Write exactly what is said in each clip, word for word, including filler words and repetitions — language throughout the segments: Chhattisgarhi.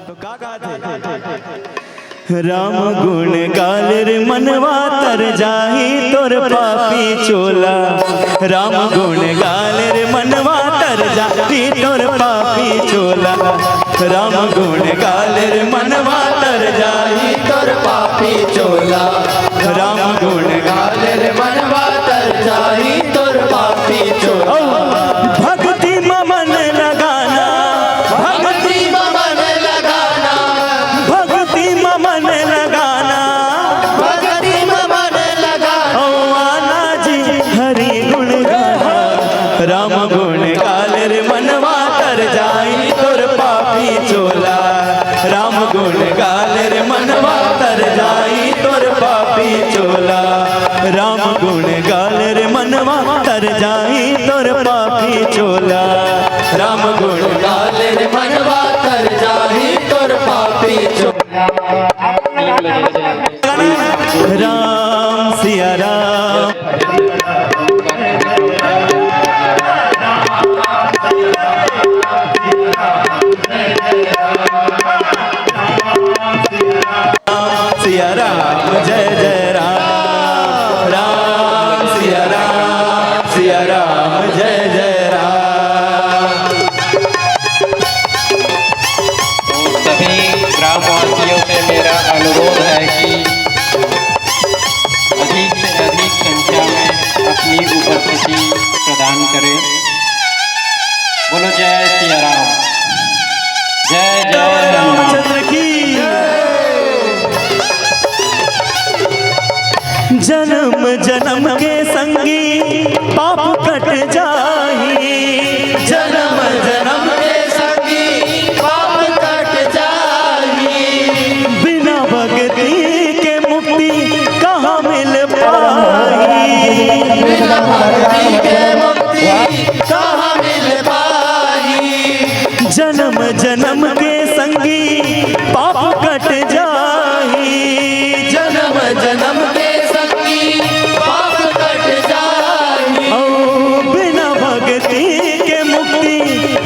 तो का कहत हे? राम गुण गाले रे मनवा तर जाही तोर पापी चोला। राम गुण गाले रे मनवा तर जाही तोर पापी चोला। राम गुण गाले रे मनवा तर जाही तोर पापी चोला। राम गुण गाले रे मनवा तर जाही तोर पापी चोला। भक्ति म मन लगाना, भक्ति म मन लगाना, भक्ति म मन लगाना, भक्ति म मन लगाना। ओ आना जी हरि गुण गाना। राम गुण गाले रे मनवा तर जाही तोर पापी चोला। राम गुण गाले रे मनवा तर जाही तोर पापी चोला। राम गुण गाले रे मनवा तर जाही तोर पापी चोला। राम गुण गाले रे मनवा तर जाही तोर पापी चोला। राम सिया राम। सिया राम जय जय राम। राम सिया राम, सिया राम जय जय राम। तो सभी ग्रामवासियों से मेरा अनुरोध है कि अधिक से अधिक संख्या में अपनी उपस्थिति प्रदान करें। बोलो जय सिया राम, जय जय हनुमान। रामचंद्र की। जन्म जन्म के संगी पाप कट जाही। जन्म जन्म के संगी पाप कट जाही। बिना भक्ति के मुक्ति कहाँ मिल पाही। बिना भक्ति के मुक्ति कहाँ मिल पाही। जन्म जन्म के संगी पाप कट जाही। जन्म जन्म के संगी पाप कट जाही। ओ बिना भक्ति के मुक्ति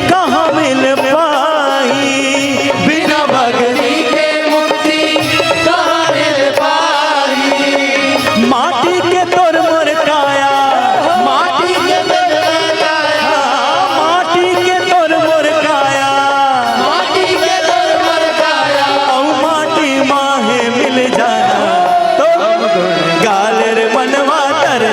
कहाँ मिल पाही। बिना भक्ति के मुक्ति कहाँ मिल पाही। माटी के तोर मोर काया, माटी के तोर मोर काया, माटी के तोर मोर काया, माटी के तोर मोर काया। अउ माटी माहे मिल जाना, तो गाले रे मनवा तर।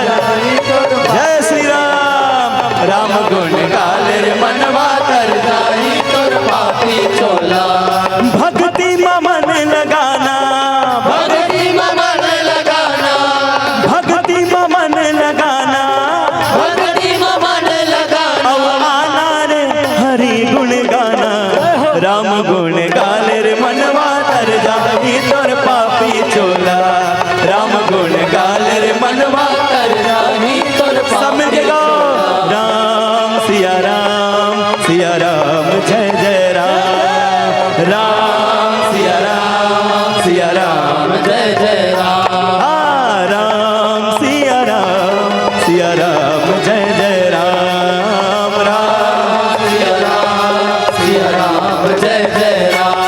जय श्री राम। राम गुण गाले रे मनवा तर जाही तोर पापी चोला। भक्ति म मन लगाना, भक्ति म मन लगाना, भक्ति म मन लगाना, भक्ति म मन लगाना। अउ आना रे हरि गुण गाना। राम गुण गाले रे मनवा तर जाही तोर पापी चोला। राम गुण गाले रे मनवा तर जाही तोर पापी चोला। सब मिलके गाओ। राम सिया राम, सिया राम जय जय राम। राम सिया राम, सिया राम जय जय राम। हाँ, राम सिया राम, सिया राम जय जय राम। राम सिया राम, सिया राम जय जय राम।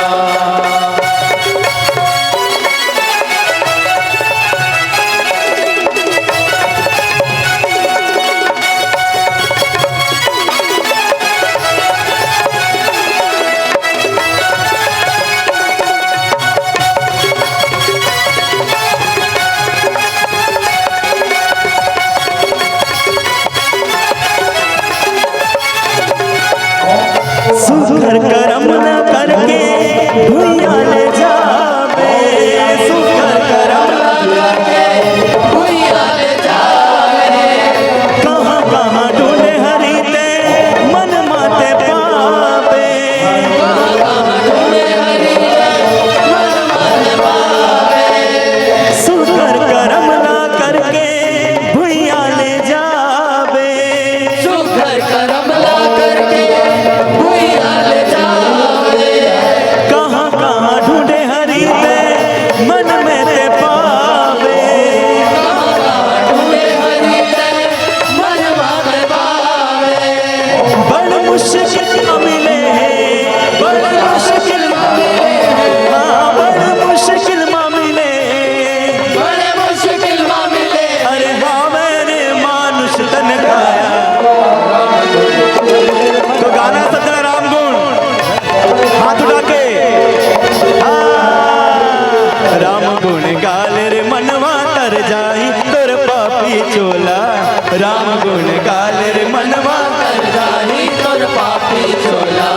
राम गुण गाले रे मनवा, तर जाही तोर पापी चोला।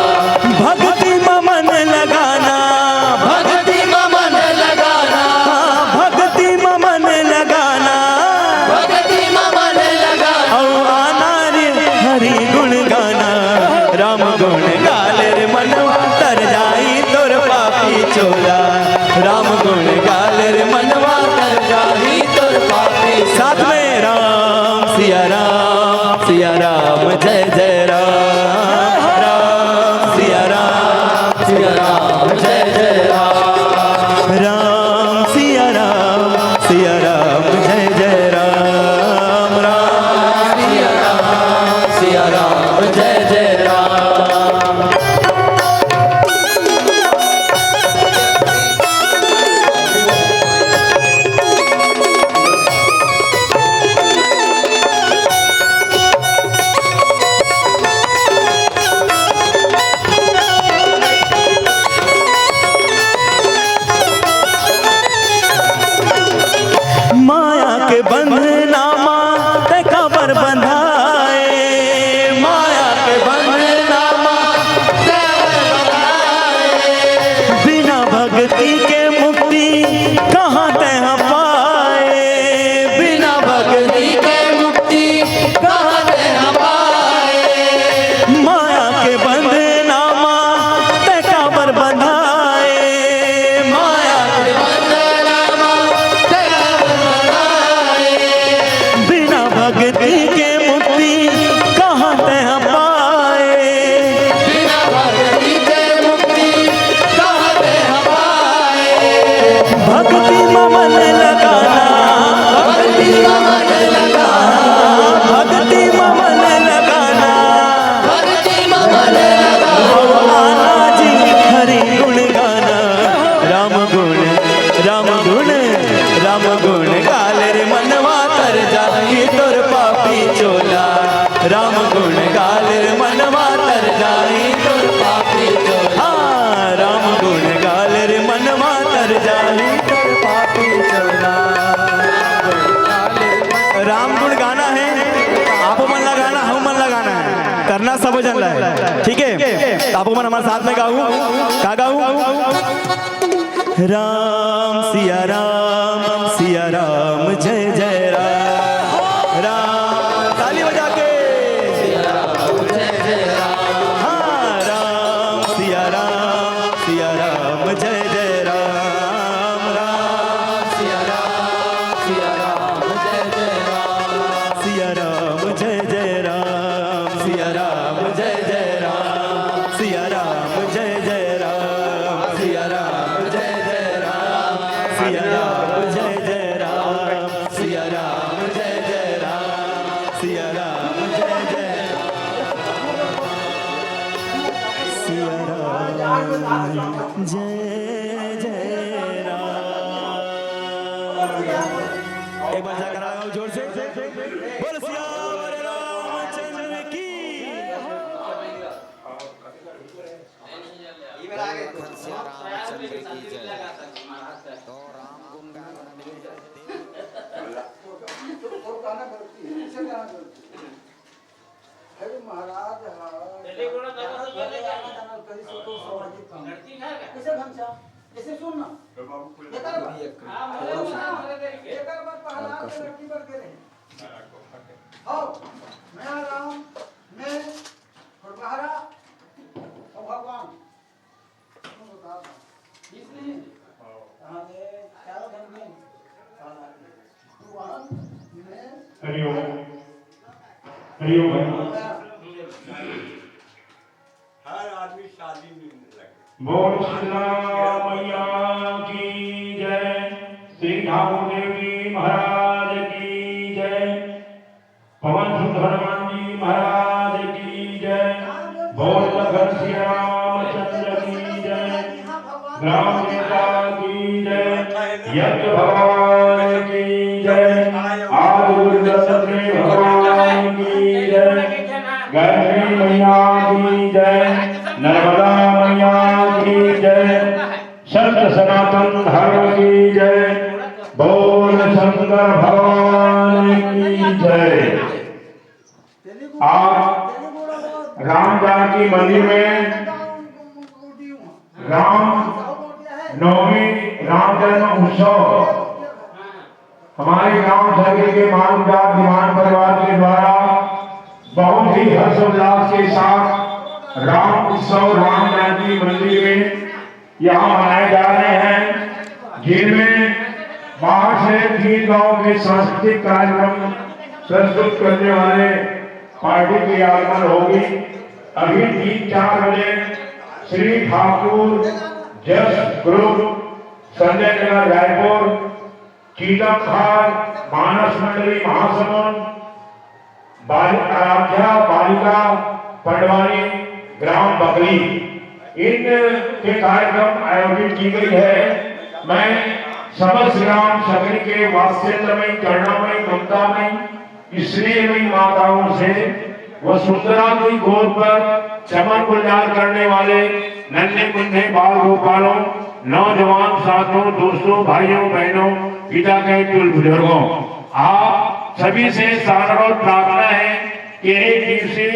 भक्ति म मन लगाना, भक्ति म मन लगाना, हाँ, भक्ति म मन लगाना, भक्ति म मन लगाना। अउ आना रे हरि गुण गाना। राम गुण गाले रे मनवा, तर जाही तोर पापी चोला। राम गुण गाले रे मनवा, तर जाही तोर पापी चोला। साथ में, राम सिया राम, सिया राम जय जय राम। राम सिया राम, सिया राम जय जय राम। राम सिया राम, सिया राम जय जय राम। राम सिया राम, सिया राम जय जय राम। माया के बंधना मा तै काबर बंधाए? माया के बंधना मा तै काबर बंधाए? बिना भक्ति के मुक्ति कहाँ तै ह पाए? बिना भक्ति के मुक्ति कहाँ तै ह पाए? माया के बंधना मा तै काबर बंधाए? माया के बंधना मा तै काबर बंधाए? बिना भक्ति के मुक्ति कहाँ तै ह पाए? बिना भक्ति के मुक्ति कहाँ तै ह पाए? भक्ति म मन लगाना, भक्ति म मन लगाना, भक्ति म मन लगाना, भक्ति म मन लगाना। आना जी हरि गुण गाना। राम गुण, राम गुण, राम गुण गाले रे मनवा, तर जाही तोर पापी चोला। राम गुण गाले रे मनवा, तर जाही तोर पापी चोला। हाँ, राम गुण गाले रे मनवा, तर जाही तोर पापी चोला। राम गुण गाना है, आपो मन ला गाना, हम मन ला गाना है, करना सब जन ला है, ठीक है? तो आपो मन हमर साथ में गाऊ, का गाऊ? राम सिया राम, सिया राम जय जय राम। राम, ताली बजा के। हाँ, राम सिया राम, सिया राम जय जय राम। राम सिया राम, सिया राम जय जय राम। सिया राम जय जय राम, सिया राम जय जय राम, सिया राम जय जय राम, सिया राम जय जय राम, सिया राम जय जय राम, सिया राम जय जय राम, सिया राम जय जय राम, सिया राम जय जय राम। एक बार जयकारा लगाओ जोर से। बोल सियावर रामचंद्र की। बोल लखन सिया रामचंद्र की जय। तो राम गुण गाना। अरे महाराज, हाँ। कैसे घनश्याम? जैसे सुन ना। एकर बर, एकर बर प्रहलाद के लड़की बर गे रहे। हाँ, मैं राम, मैं और महाराज और भगवान। तुम बता दो। इसलिए हाँ, ये चारों धर्म में प्रहलाद के। तो वहाँ मैं हरिओम। हरिओम भाई। हर आदमी शादी में लगे। बोल शीतला मैया की जय, श्री ठाकुर देव जी महाराज की जय, पवन सुत हनुमान जी महाराज की जय, बोल लखन सिया रामचंद्र की जय, ग्राम देवता की जय, यज्ञ भगवान की जय, आदि गुरु दत्तात्रेय भगवान की जय, गायत्री मैया की जय, नर्मदा मैया की जय, सत्य सनातन धर्म की जय, बोल शंकर भगवान की जय। आज राम जानकी मंदिर में राम नवमी, राम जन्म उत्सव हमारे गांव झगड़ी के मालूमदार दीवान परिवार के द्वारा बहुत ही हर्षोल्लास के साथ राम उत्सव राम जानकी मंदिर में यहाँ मनाए जा रहे हैं, जिनमें बाहर से तीन गांव के सांस्कृतिक कार्यक्रम प्रस्तुत करने वाले पार्टी की आगमन होगी। अभी तीन चार बजे श्री ठाकुर जस ग्रुप, संजय नगर रायपुर, चीतमधार, मानस मंडली महासमुंद, बाल-, आराध्या बालिका पंडवानी, ग्राम बकली, इन के कार्यक्रम आयोजित की गई है। मैं समस्त ग्राम सकरी के वात्सल्यमयी, करुणामयी, ममतामयी, स्नेहमयी माताओं से वसुंधरा की गोद पर चमन गुलजार करने वाले नन्हे मुन्ने बाल गोपालों, नौजवान साथियों, दोस्तों, भाइयों, बहनों, पिता के कुल बुजुर्गों, आप सभी से सादर प्रार्थना है कि एक दिवसीय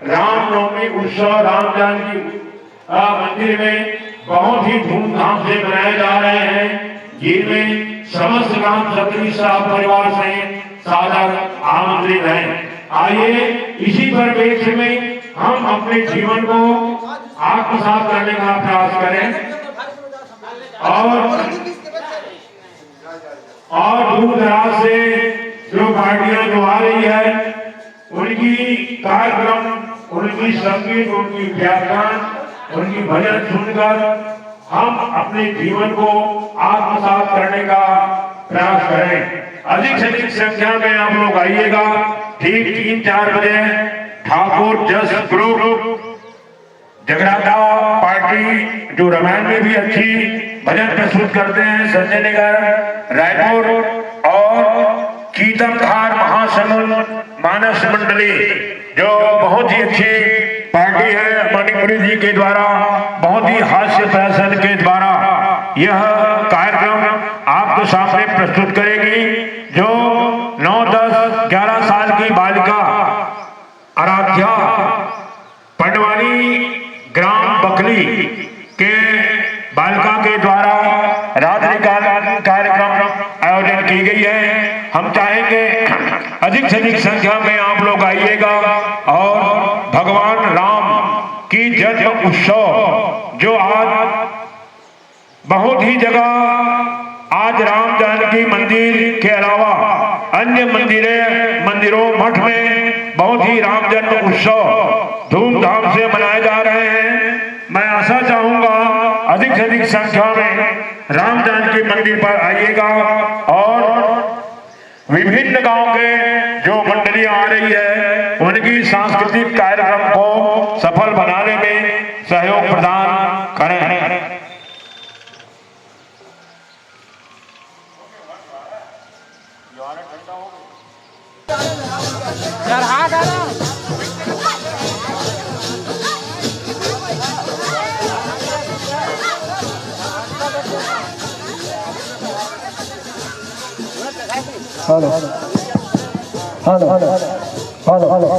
रामनवमी उत्सव राम जानकी अ, मंदिर में बहुत ही धूमधाम से मनाए जा रहे हैं, जिनमें समस्त ग्राम सकरी सह परिवार से सादर आमंत्रित हैं। आइए, इसी परिप्रेक्ष्य में हम अपने जीवन को आत्मसात करने का प्रयास करें और और दूर दराज से जो पार्टियां जो आ रही है, उनकी कार्यक्रम, उनकी संगीत, उनकी व्याख्यान, उनकी भजन सुनकर हम अपने जीवन को आत्मसात करने का प्रयास करें। अधिक से अधिक संख्या में आप लोग आइएगा। ठीक तीन चार बजे ठाकुर जस ग्रुप जगराता पार्टी जो रामायण में भी अच्छी भजन प्रस्तुत करते हैं, संजय नगर, रायपुर और चीतमधार महासमुंद मानस मंडली जो बहुत ही अच्छी पार्टी है, मणिपुरी जी के द्वारा बहुत ही हास्य प्रहसन के द्वारा यह कार्यक्रम आपके सामने प्रस्तुत करेगी। जो नौ दस ग्यारह साल की बालिका आराध्या पंडवानी ग्राम बकली के बालिका के द्वारा रात्रि काल कार्यक्रम आयोजन की गई है। हम चाहेंगे अधिक से अधिक संख्या में आप लोग आइएगा और भगवान राम की जन्म उत्सव जो आज बहुत ही जगह आज राम जानकी मंदिर के अलावा अन्य मंदिरें, मंदिरों, मठ में बहुत ही राम जन्म उत्सव धूमधाम से मनाए जा रहे हैं। मैं आशा चाहूंगा अधिक से अधिक संख्या में राम जानकी मंदिर पर आइएगा और विभिन्न गांव के जो मंडलियां आ रही है, उनकी सांस्कृतिक कार्यक्रम को सफल बनाने में सहयोग प्रदान करें। Hello, hello, hello, hello.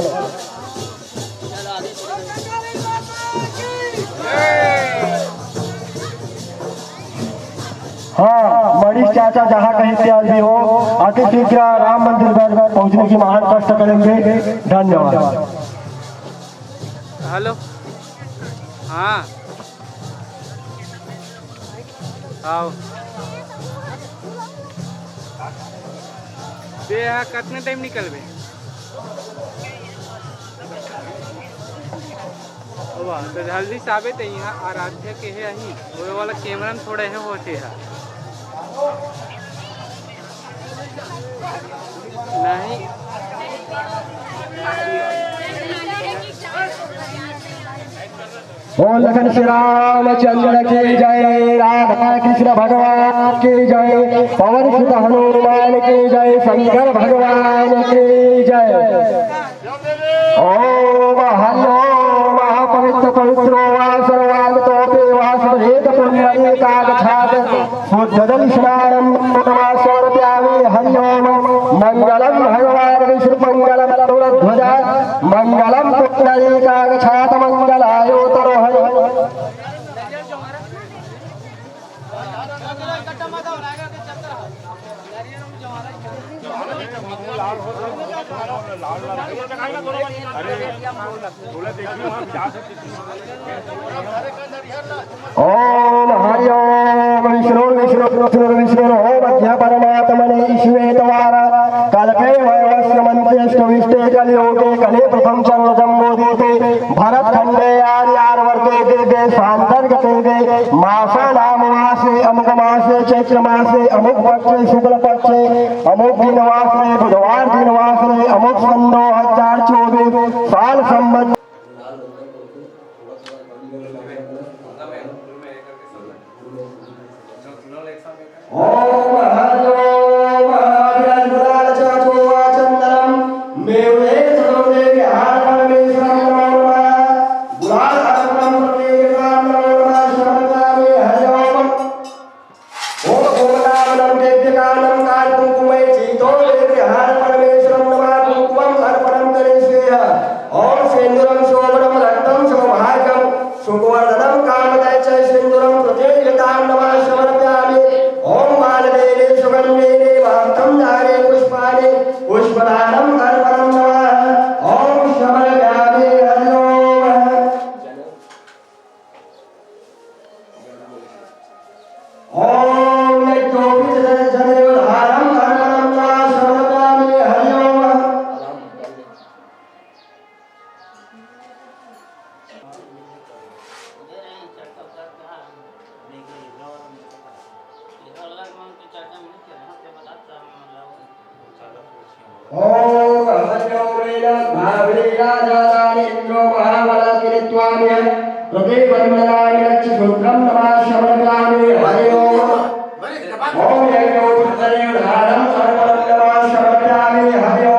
हाँ, मणि चाचा जहाँ कहीं पे आज भी हो, अति शीघ्र राम मंदिर पर पहुँचने की महान कष्ट करेंगे। धन्यवाद। हेलो, हाँ, आओ। बे, यहाँ कितने टाइम निकलबे? वाह, तो जल्दी से आबे, तो यहाँ आराध्या के है, यहीं वो वाला कैमरा में थोड़ा है, होते है। नहीं। बोल लखन श्री रामचंद्र की जय, राधा कृष्ण भगवान की जय, पवन सुत हनुमान की जय, शंकर भगवान की जय। ओम हरि ओम। पवित्र पवित्रो वा सर्वान्तोपे वा सुभेत पुण्यमे कागच्छात। शुद्धजल स्नानं नमः समर्पयामि। हरि ओम। मंगलम भगवान विष्णु मंगलम गरुड़ध्वजा। ओम हरि ओम विष्णु विष्णु विष्णु विष्णु ओम अद्य परमात्मने ईश्वे द्वारा कल्पे वैवस्वमन्त्येष्टविष्टे कलियुगे कले प्रथम चरण जम्बोदीपे भरतखंडे आर्यावर्ते देवे स्वांतर्गते वे मासानाम मासे अमुक मासे चैत्र मासे अमुक पक्षे शुक्ल पक्षे अमुक दिनवासरे बुधवार दिनवासरे अमुक सन दो हजार चौबीस साल संवत ओम हरि ओम महावीर गुलाल चाचो वाचंदनम मेवे सदोदे विहार परमेश्वरम नमो नमः। गुलाल अर्पणम प्रतीक नमो नमः। समर्पयामि। हरि ओम। ओम ओम नाम नम दिव्य कानम काल कुंकुमे चीतो विहार परमेश्वरम नमः। कुंकुमम अर्पणम करिष्ये। ओम सिंदूरम शोभनम रक्तम सौभाग्यम सुवर्णम कामदैत्य सिंदूरम प्रतीक नमः समर्पयामि। ओम मालदेने सुगंधेने महत्तम जाने पुष्पाणि पुष्पदानम अर्पणम नमः। ओम समर्पयामि। हरि ओम। ओम यज्ञोपवीतजनेव धारणम अर्पणम नमः समर्पयामि। हरि ओम। ओम हरि ओम। भावे राजा इंद्रो महाबल किरित्वामिह प्रतिबंधनानि रक्ष सूत्रम नमः समर्पयामि। हरि ओम। ओम यज्ञोपवीतजनेव धारणम अर्पणम नमः समर्पयामि। हरि ओम।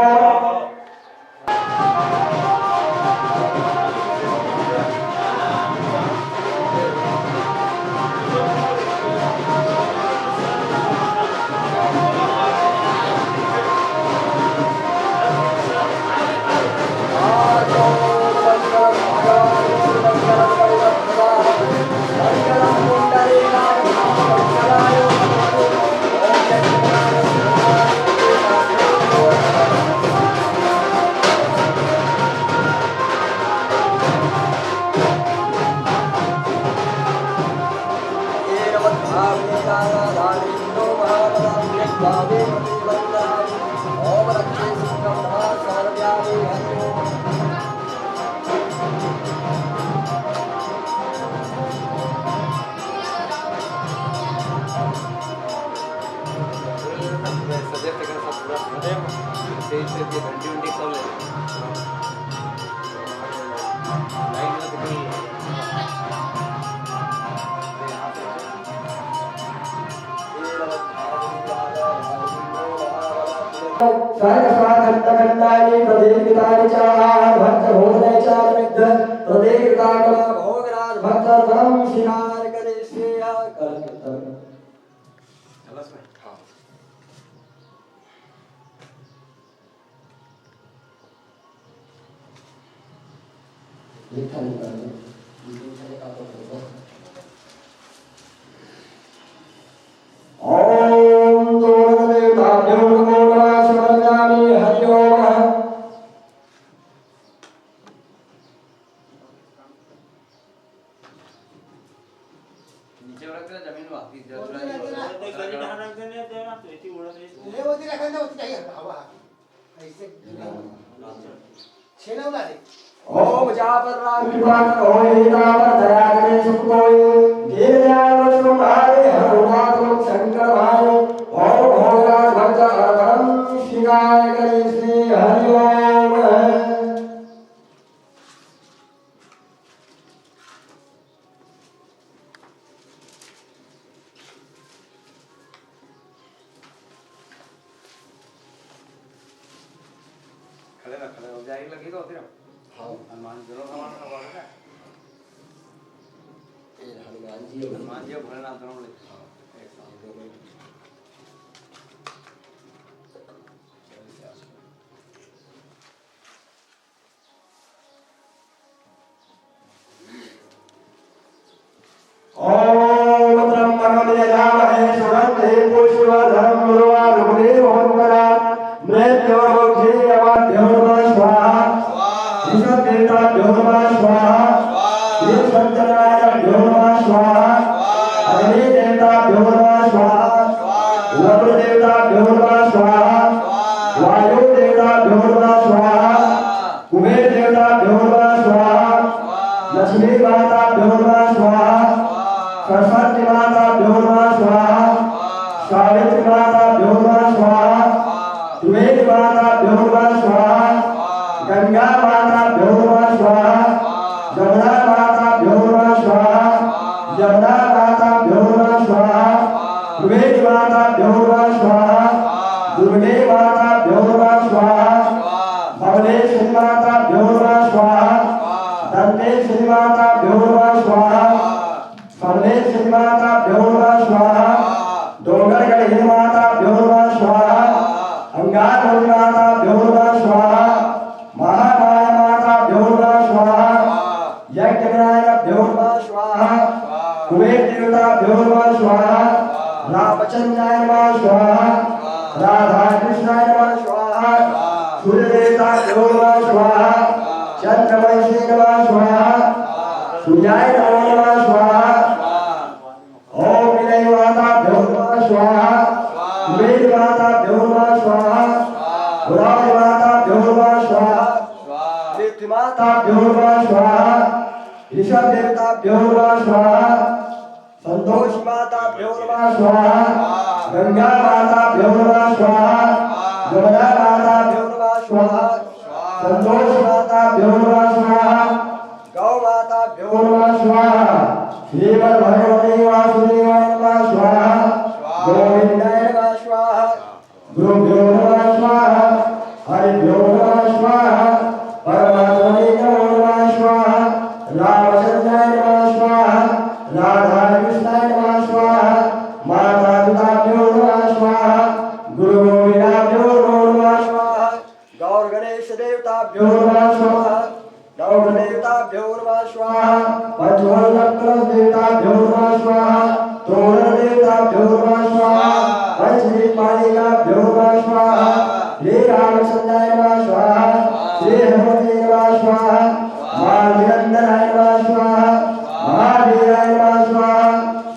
सर्वस्वाघण्टघण्टानि प्रदीपितानि च आहारभक्षभोजने च निमित्त प्रदीपितानि भोगराजभक्षणं स्वीकार करिष्ये। ओम दोनदेवताभ्यो नमो नमः समर्पयामि। हरि ओम। नीचे रख दे जमीन में, हाथी जल चुरा नहीं, गली ढांढा के नहीं देना, तो इसी उड़ा नहीं। ले वो दिला करना, वो चाहिए, हवा। ऐसे छेले उड़ा दे। ओम जापर राम कृपा होए, तापर दया करे सुख कोई। दीन दयाल सुख आए, हर उदात मुख संकट भाए। ओम भोगराज भक्त अर्पणम स्वीकार करी श्री हरि ओम। खड़े रह, खड़े हो जाएगी, लगी तो फिर। हाँ। हनुमान दोनों भगवान का बात है। ये हनुमान जी और हनुमान जी और भोलेनाथ दोनों मिले। हाँ। एक साथ। ये दोनों। ओम त्र्यंबकम यजामहे सुगंधिं पुष्टिवर्धनम उर्वारुकमिव बंधनात् देवताभ्यो नमः स्वाहा। ऋषभ देवताभ्यो नमः स्वाहा। वीर सत्यनारायणाभ्यो नमः स्वाहा। अग्नि देवताभ्यो नमः स्वाहा। वरुण देवताभ्यो नमः स्वाहा। वायु देवताभ्यो नमः स्वाहा। कुबेर देवताभ्यो नमः स्वाहा। लक्ष्मी माताभ्यो नमः स्वाहा। सरस्वती माताभ्यो नमः स्वाहा। सावित्री माताभ्यो नमः स्वाहा। त्रिवेणी माताभ्यो नमः स्वाहा। गंगा माताभ्यो नमः स्वाहा। जमुना माताभ्यो नमः स्वाहा। यमुना माताभ्यो नमः स्वाहा। त्रिवेणी माताभ्यो नमः स्वाहा। दुर्गे माताभ्यो नमः स्वाहा। भवनेश्वरी माताभ्यो नमः स्वाहा। दंतेश्वरी माताभ्यो नमः स्वाहा। सर्वेश्वरी माताभ्यो नमः स्वाहा। डोंगरगढ़ माताभ्यो नमः स्वाहा। अंगारमणि माताभ्यो नमः स्वाहा। महामाया माताभ्यो नमः स्वाहा। यज्ञ नारायणाभ्यो नमः स्वाहा। कुबेर देवताभ्यो नमः स्वाहा। रामचंद्राय नमः स्वाहा। राधा कृष्णाय नमः स्वाहा। सूर्य देवताभ्यो नमः स्वाहा। चंद्रवंशी नमः स्वाहा। सूर्याय नमो नमः स्वाहा। ओम विनय माताभ्यो नमः स्वाहा। कुबेर माताभ्यो नमः स्वाहा। गोदावरी माताभ्यो नमः स्वाहा। पृथ्वी माताभ्यो नमः स्वाहा। ऋषभ देवताभ्यो नमः स्वाहा। संतोष माताभ्यो नमः स्वाहा। गंगा माताभ्यो नमः स्वाहा। यमुना माताभ्यो नमः स्वाहा। संतोष माताभ्यो नमः स्वाहा। गौ माताभ्यो नमः स्वाहा। श्रीमद्भगवते वासुदेवाय नमः स्वाहा। गोविंदाय नमः स्वाहा। गुरुभ्यो नमः स्वाहा। हरिभ्यो नमः स्वाहा। परमात्मने नमो नमः स्वाहा। रामचंद्राय नमः स्वाहा। राधाकृष्णाय नमः स्वाहा। माता पिताभ्यो नमः स्वाहा। गुरु गोविंदाभ्यो नमो नमः स्वाहा। गौर गणेश देवताभ्यो नमः स्वाहा। नौ देवताभ्यो नमः स्वाहा। पंचवल्लभ कलश देवताभ्यो नमः स्वाहा। तोरण देवताभ्यो नमः स्वाहा। पंचदीप मालिकाभ्यो नमः स्वाहा। श्री रामचंद्राय नमः स्वाहा। श्री हनुमते नमः स्वाहा। मारुतिनंदनाय नमः स्वाहा। महावीराय नमः स्वाहा।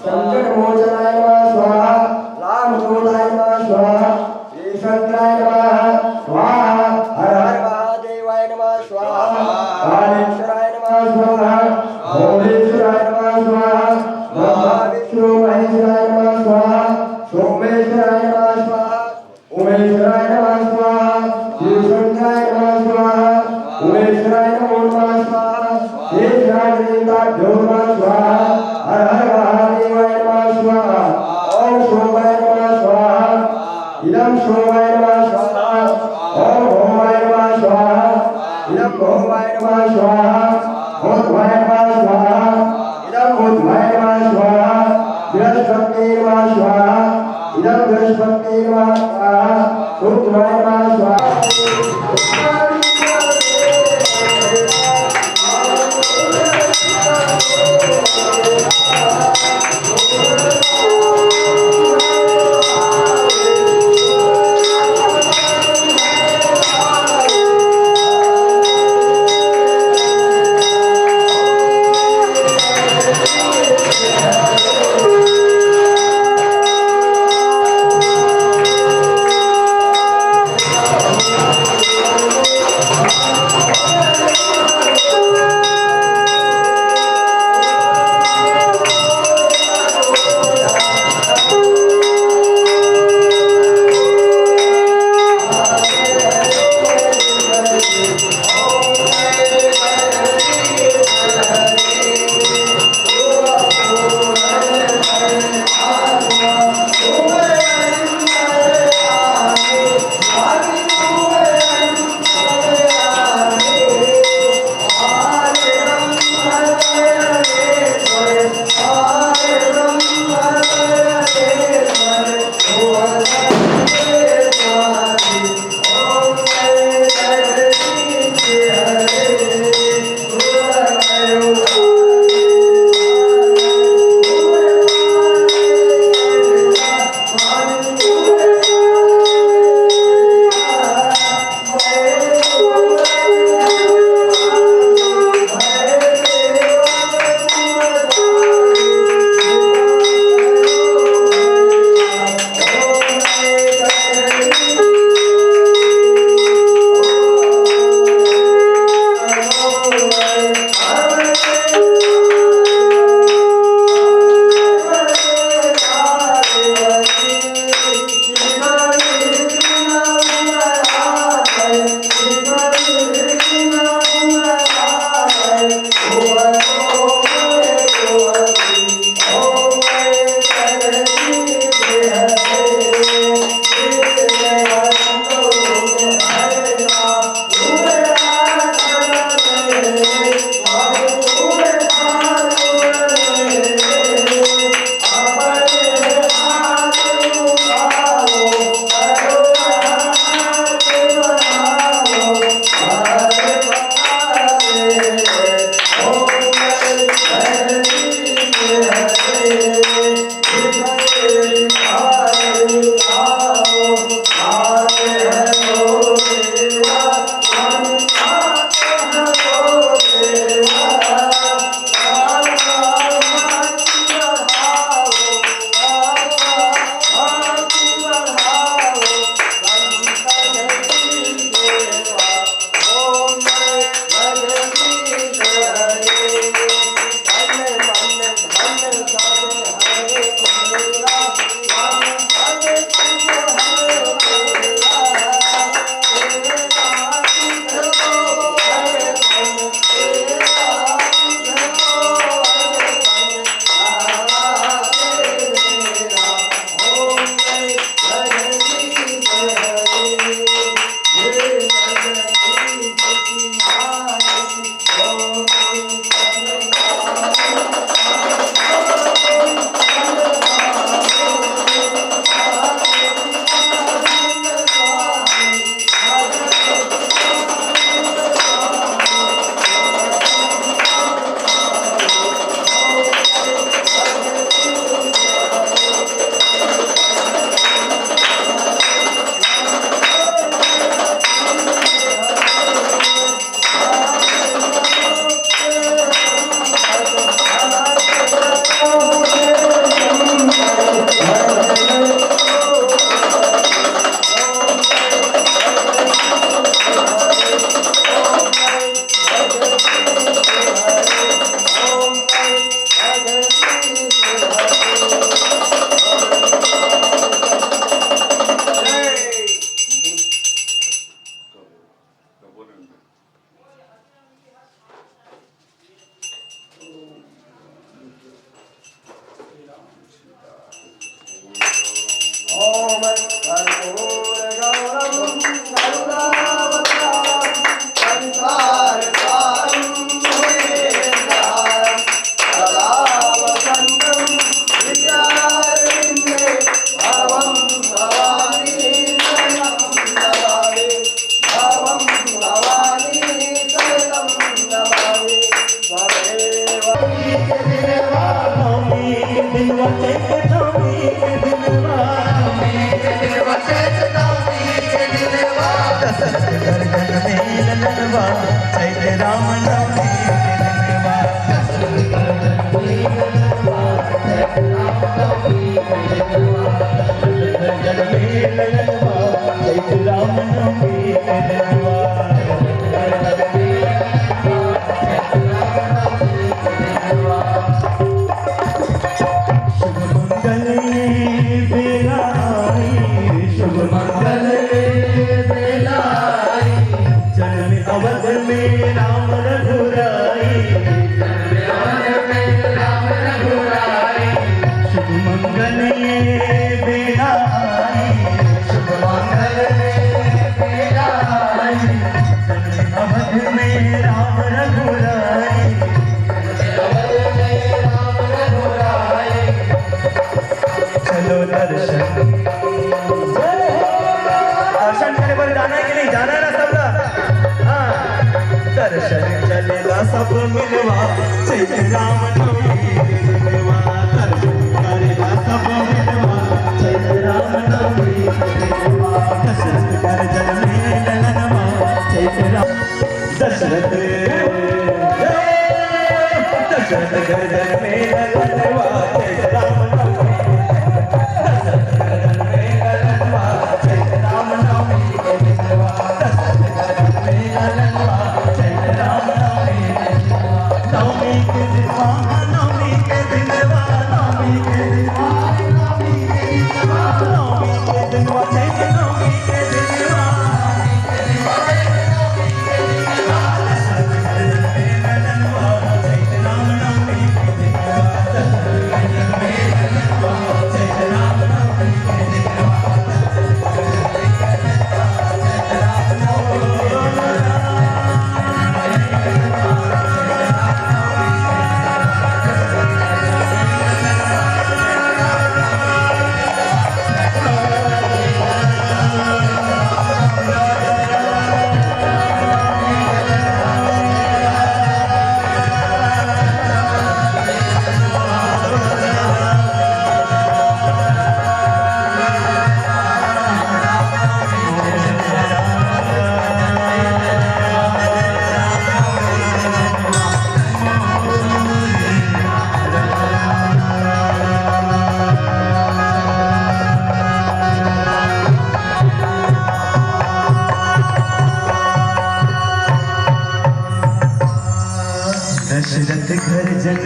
संकट मोचनाय नमः स्वाहा। रामदूताय नमः स्वाहा। श्री शंकराय नमः स्वाहा। हर हर महादेवाय नमः स्वाहा। कालेश्वराय नमः स्वाहा। भुवनेश्वराय नमः स्वाहा। ब्रह्मा विष्णु महेश्वराय नमः स्वाहा। सोमेश्वराय नमः स्वाहा। उमेश्वराय नमः स्वाहा। शिवशंकराय नमः स्वाहा। उमेश्वराय नमो नमः स्वाहा। शेषनाग देवताभ्यो नमः स्वाहा। हर हर महादेवाय नमः स्वाहा। ओम शोभाय नमः स्वाहा। इदं शोभाय नमः स्वाहा। ओम भौमाय नमः स्वाहा। इदं भौमाय नमः स्वाहा। बुधवाय नमः स्वाहा। इदं बुधवाय नमः स्वाहा। बृहस्पतये नमः स्वाहा। इदं बृहस्पतये नमः स्वाहा। शुक्राय नमः स्वाहा। शुभ मंगल ये बेला आई, शुभ मंगल ये बेला आई, जन्म अवध में राम रघुराई। शुभ मंगल ये बेला आई, शुभ मंगल ये बेला आई, जन्म अवध में राम रघुराई। चलो दर्शन, दर्शन करे बर जाना है कि नहीं? जाना है ना सबला? हाँ, दर्शन चलेला सब मिलवा, चैत राम नवमी के दिनवा। दर्शन करेला सब मिलवा, चैत राम नवमी के दिनवा। दशरथ गर्जन में ललनवा, चैत राम दशरथ, दशरथ गर्जन में ललनवा, चैत राम नवमी। दशरथ गर्जन में ललनवा, चैत राम नवमी के दिनवा। दशरथ गर्जन में ललनवा, चैत राम नवमी के दिनवा। नवमी के दिनवा, नवमी के दिनवा, नवमी के दिनवा, नवमी के दिनवा, नवमी के दिनवा, चैत नवमी के दिनवा। दशरथ घर जन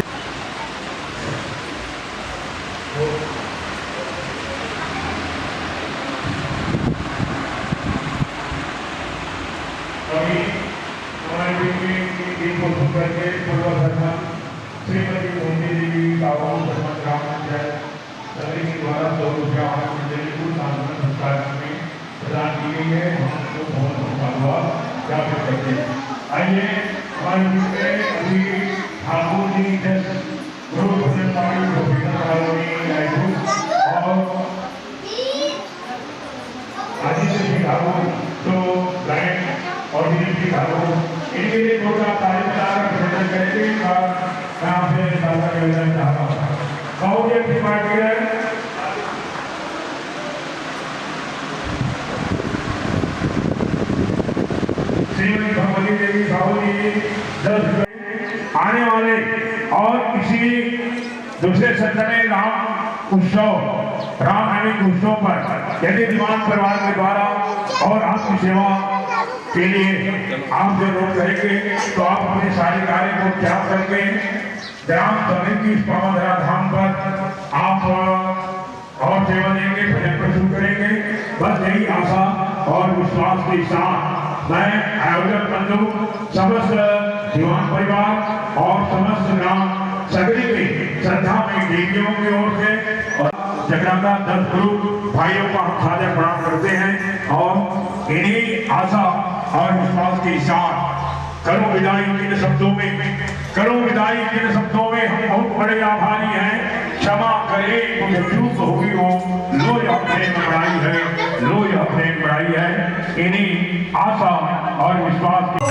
अभी हमारे बीच में दीप प्रस्तुत करके पूर्व सरपंच श्रीमती मोती देवी, साहू सरपंच ग्राम पंचायत, सभी के द्वारा सौ रुपया हमारे मंडली को सांत्वना पुरस्कार में प्रदान की गई है। हम उनको बहुत बहुत साधुवाद ज्ञापित करते हैं। आइए, हमारे बीच में अभी ठाकुर जी जस ग्रुप भजन पार्टी प्रोफेशनल कॉलोनी रायपुर और आदित्य जी ठाकुर जो गायक और डीजे जी ठाकुर, इनके लिए जोरदार ताली बजाकर अभिनंदन करेंगे। एक बार मैं आपसे साझा करना चाह रहा हूँ, बहुत ही अच्छी पार्टी है। श्रीमती भगवती देवी साहू जी दस आने वाले और इसी दूसरे सत्र में राम उत्सव, रामनवमी के उत्सव पर यदि दीवान परिवार के द्वारा और आपकी सेवा के लिए आप जो लोग करेंगे, तो आप अपने सारे कार्य को त्याग करके ग्राम समिति इस पावन धाम पर आप और सेवा देंगे, भजन प्रस्तुत करेंगे। बस यही आशा और विश्वास के साथ मैं आयोजक बंधु, समस्त दीवान परिवार और समस्त ग्राम सगरी के श्रद्धा में देवियों की ओर से और जगराता दस ग्रुप भाइयों का हम सादर प्रणाम करते हैं और इन्हीं आशा और विश्वास के साथ करूं विदाई इन शब्दों में, करूं विदाई इन शब्दों में। हम बहुत बड़े आभारी हैं। क्षमा करें, कुछ चूक हुई हो, लो यह प्रेम बड़ाई है, लो यह प्रेम बड़ाई है। इन्हीं आशा और विश्वास के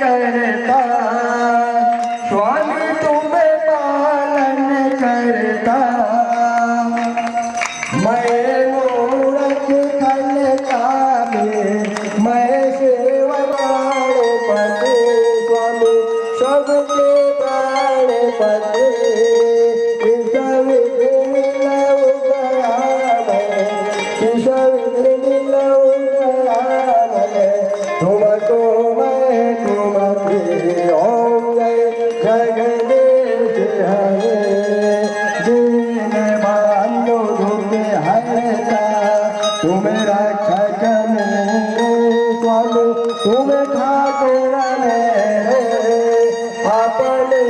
करता, स्वामी तुम्हें पालन करता। मैं मूरख खल कामी, मैं सेवा प्राणपति, स्वामी सबके प्राणपति। किस विधि मिलऊँ गया मैं, किस विधि मिलऊँ गया मैं, तुमको मैं, तुमकी। ओम जय जगदीश हरे, दीन बंधु दुख हरता, तुम रक्षक मेरे, स्वामी तुम ठाकुर मेरे। अपने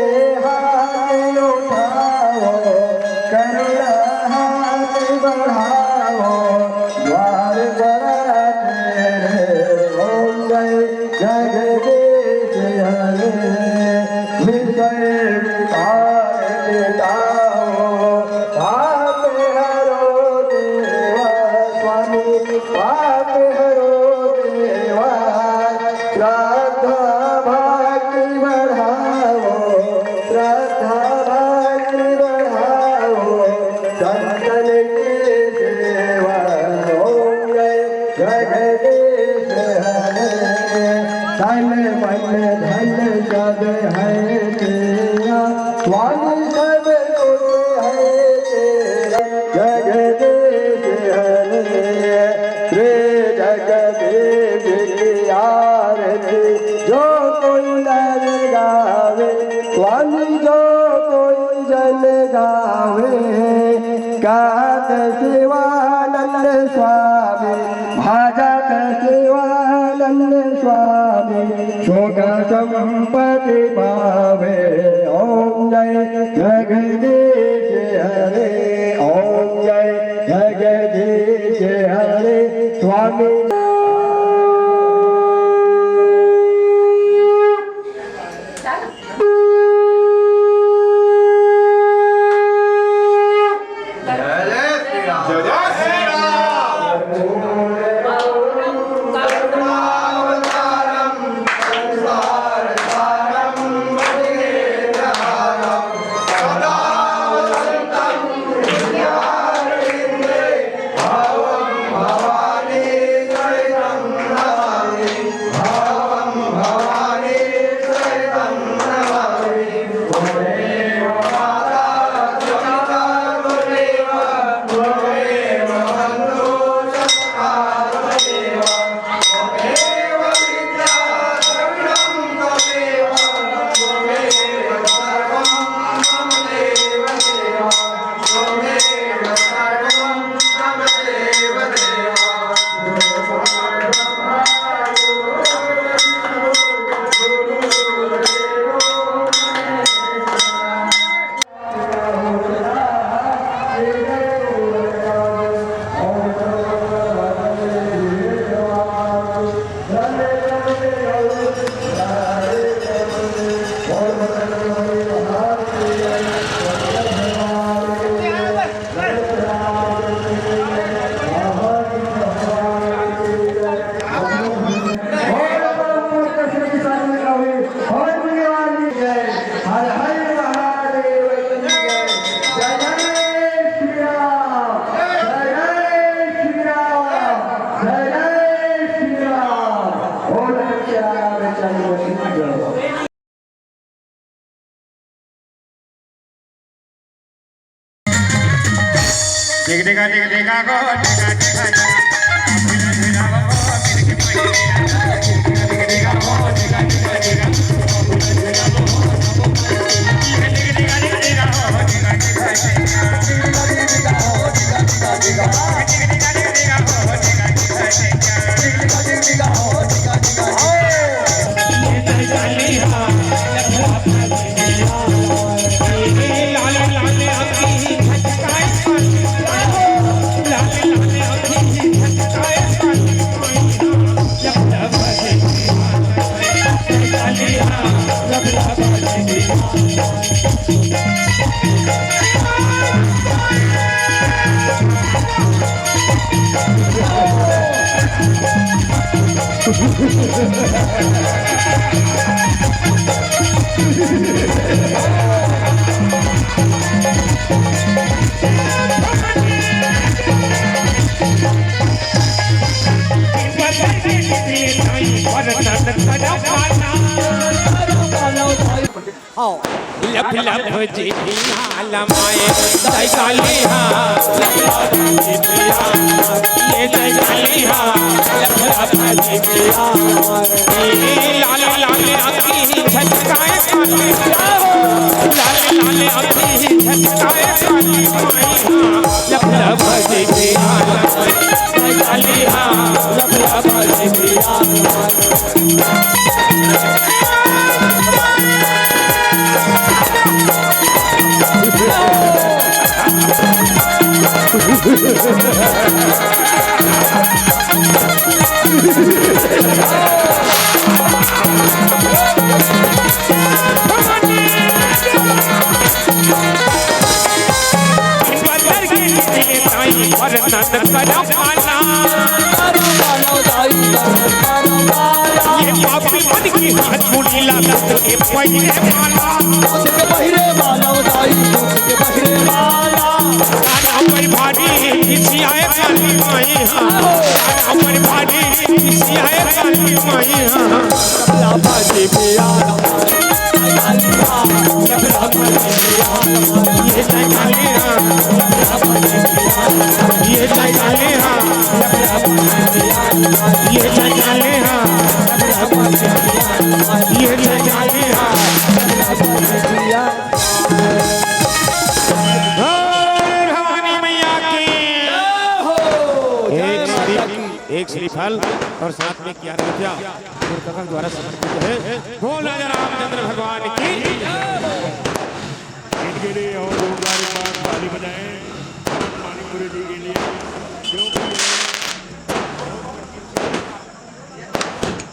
हाथ उठाओ, करुणा हाथ बढ़ाओ, द्वार पर तेरे। ओम जय जगदीश हरे, विषय विकार मिटाओ, पाप हरो देवा, स्वामी पाप हरो देवा। श्रद्धा भक्ति बढ़ाओ, श्रद्धा भक्ति बढ़ाओ, संतन की सेवा। ओम जय जगदीश हरे। तन मन धन सब है तेरा, स्वामी सब कुछ है तेरा। जगदीश हरे, श्री जगदीश की आरती जो कोई नर गावे, स्वामी जो कोई जन गावे। गात शिवानंद स्वामी, भजत शिवानंद स्वामी, सुख संपत्ति पावे। ओम जय जगदीश हरे, ओम जय जगदीश हरे। स्वामी जय जय श्री राम। जय जय श्री राम। हर हर महादेव की जय। जय जय श्री राम, जय जय श्री राम, जय जय श्री राम। बोल सच्चे राम चंद्र की जय। हाँ। लभ लभ जी पिया लमाए, जय काली हाँ। लभ लभ जी पिया, ये जय काली हाँ। लभ लभ जी पिया, ये लाल लाल अँखी झटकाए काली। लाल लाल अँखी झटकाए काली माई हाँ। लभ लभ जी पिया लमाए, जय काली हाँ। लभ लभ जी पिया। बदर के निकले ताई, वरनन करम माला। ये पापी मन की हाथ मुड़ी ला, के पहिरे माला। दाना पर भारी खिसियाए काली माई हाँ। दाना पर भारी खिसियाए काली माई हाँ। लभ लभ जी पिया, ये जय काली हाँ। ये जय काली हाँ। ये जय काली हाँ। ये जय काली हाँ। भवानी मैया की। एक श्रीफल और साथ में ग्यारह रुपया गुरु कका द्वारा समर्पित है। बोल राजा रामचंद्र भगवान की।